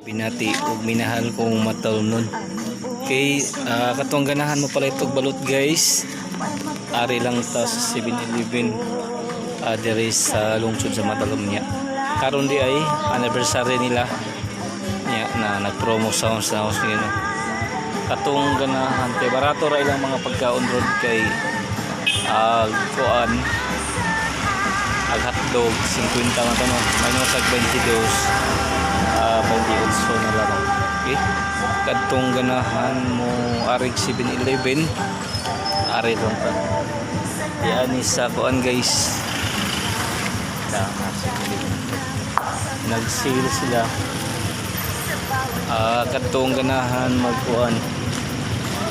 Binati ug minahal kong matalomnon. Okay, katong ganahan mo pala itong balot, guys. Ari lang ta sa 7-Eleven diri sa lungsod sa Matalom niya. Karon di ay anniversary nila niya na nagpromo sa house na house niya. Katong ganahan kay barato ra ilang mga pagkaon ron kay kuan ag hotdog 50 man to, no, minus ag 22, 28 na lang. Okay, kadtong ganahan mo arig 7-Eleven, ari lang ta yan sa kuan, guys, na 7-Eleven nag-sale sila. Kadtong ganahan magkuan,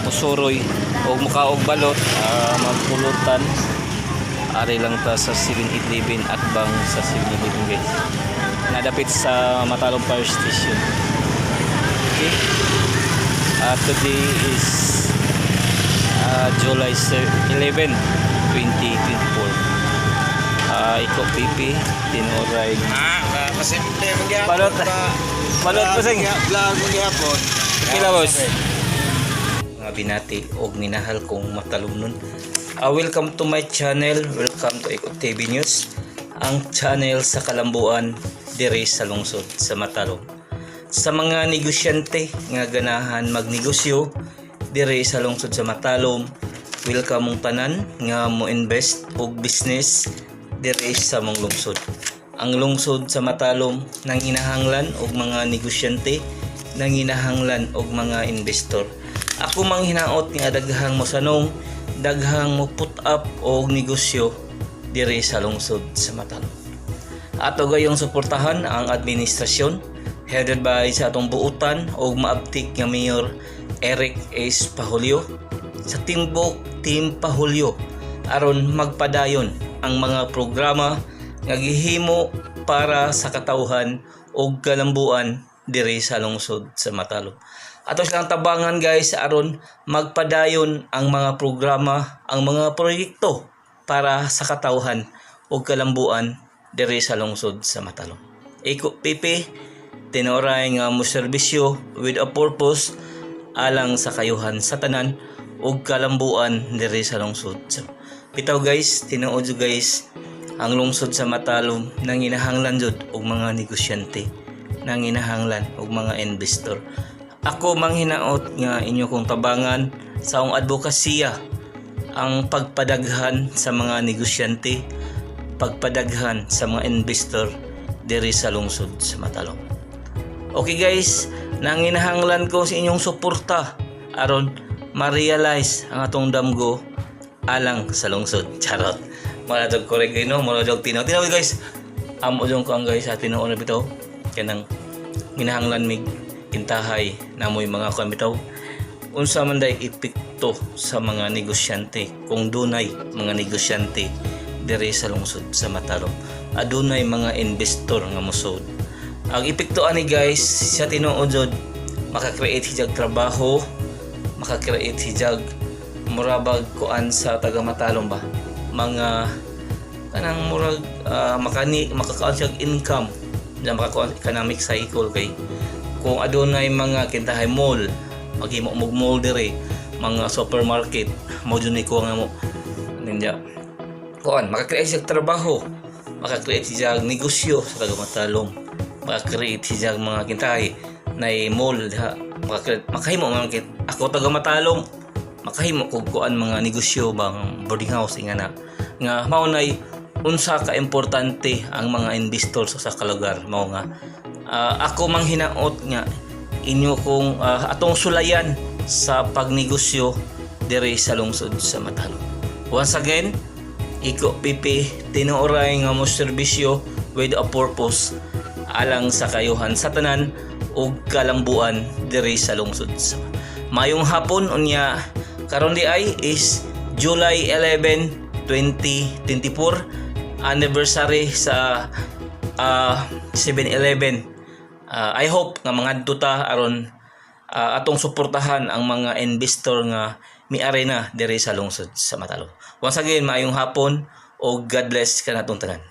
musuroy o mukaog balot, magpulutan, ari lang ta sa 7-Eleven at bang sa 7-Eleven, guys, nadapit sa Matalom Fire Station. Okay, today is July 11, 2024. Iko PP tinuray. Ah, kasimple magyapon. Balot. Balot po, sing. Vlog magyapon. Okay lang, boss. Mga binati og minahal kong matalumnon. Welcome to my channel. Welcome to Iko TV News. Ang channel sa kalambuan dire sa lungsod sa Matalom. Sa mga negosyante nga ganahan magnegosyo dire sa lungsod sa Matalom, welcome mong tanan nga mo invest og business dire sa mong lungsod. Ang lungsod sa Matalom nanginahanglan og mga negosyante, nanginahanglan og mga investor. Ako mang hinaot nga daghang mosanong, daghang mo put up og negosyo diri sa lungsod sa Matalom. Ato gayong suportahan ang administrasyon headed by sa atong buutan og maabtik nga Mayor Eric S. Pahulyo sa Timbok Team Pahulyo aron magpadayon ang mga programa nga gihimo para sa katawhan ug kalambuan diri sa lungsod sa Matalom. Ato silang tabangan, guys, aron magpadayon ang mga programa, ang mga proyekto para sa katawhan ug kalambuan diri sa lungsod sa Matalom. Iko PP tinuray nga mo serbisyo with a purpose alang sa kayuhan sa tanan ug kalambuan diri sa lungsod. So, bitaw guys, tinuod jud, guys, ang lungsod sa Matalom nanginahanglan jud og mga negosyante, nanginahanglan og mga investor. Ako manghinaot nga inyo kong tabangan sa akong advokasya ang pagpadaghan sa mga negosyante, pagpadaghan sa mga investor diri sa lungsod sa Matalom. Okay guys, nanginahanglan ko sa inyong suporta aron ma-realize ang atong damgo alang sa lungsod. Charot. Mura jud correct no, mura jud tinaw. Tinaw, guys. Amo jud ko ang guys sa tinuod na bitaw. Kanang ginahanglan mig kintahay namoy mga kuan bitaw. Unsa man day epekto sa mga negosyante kung dunay mga negosyante diri sa lungsod sa Matalom? Adunay mga investor nga mosud. Ang epekto ani, guys, sa tinuod jud maka-create hijag trabaho, maka-create hijag murabag kuan sa taga Matalom ba, mga kanang murag makani makakaon siya income na makakuan economic cycle kay kung adunay mga kintahay mall, maghimo og mall dire, mga supermarket mo jud ni ko nga mo ninja kuan maka-create siya trabaho, maka-create siya negosyo sa taga Matalom, maka-create siya mga kintahay na mall diha, maka-create, makahimo man ako taga Matalom, makahimo kog kuan mga negosyo bang boarding house nga na nga mao nay unsa ka importante ang mga investor sa kalugar mao nga ako manghinaot nga inyo kong atong sulayan sa pagnegosyo diri sa lungsod sa Matalom. Once again, Iko PP tinuoray nga mo serbisyo with a purpose alang sa kayuhan sa tanan ug kalambuan diri sa lungsod. Mayong hapon unya, karon di ay is July 11, 2024, anniversary sa 7-Eleven. I hope nga mangadto ta aron atong suportahan ang mga investor nga miari na diri sa lungsod sa Matalom. Once again, maayong hapon o God bless kanatong tanan.